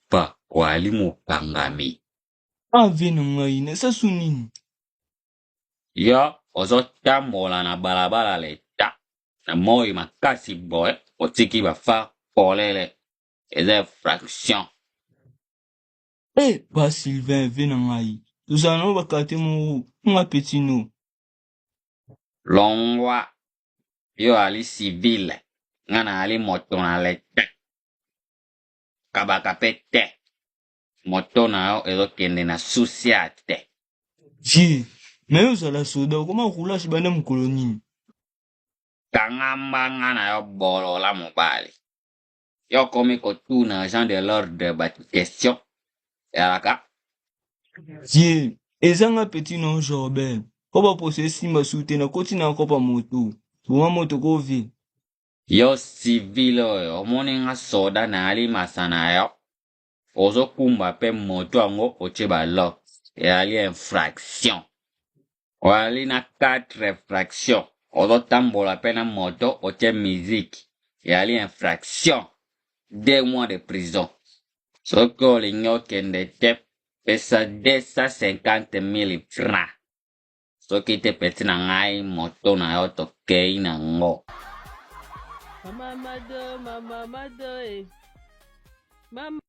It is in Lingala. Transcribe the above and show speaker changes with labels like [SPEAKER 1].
[SPEAKER 1] Papa oali mokangami.
[SPEAKER 2] Ah vie na ngai nasasu nini?
[SPEAKER 1] Yo ozotambola na balabala leta na moi makasi boye otiki ba phare polele eza infraction.
[SPEAKER 2] Eh pa Sylvain vie na ngai tozala na ba quartier moko nga petit no.
[SPEAKER 1] Longwa yo ali civile nga na ali moto na leta kabaka pe te moto na yo ezokende na susiate.
[SPEAKER 2] Vieux mais yo ozala soda okoma roulage banda mokolo nini?
[SPEAKER 1] Kanga mbanga na yo bolola mobali. Yo okomi kotuna agent de l'ordre ba question ezalaka?
[SPEAKER 2] Vieux eza nga petit no Jorbel po ba poso esimba su te nakoti na kopa moto boma moto ko vieux.
[SPEAKER 1] Yo civil oyo omoni nga soda nayali masa na yo ozokumba pe moto yango otie ba lock ezali infraction oyali na 4 infraction ozotambola pe na moto otie musique ezali infraction 2 mois de prison soki olingi okende te pesa 250 000 francs soki te peti na ngai moto na yo tokei na ngo.
[SPEAKER 3] Mama Mado, mama Mado, eh. Mama.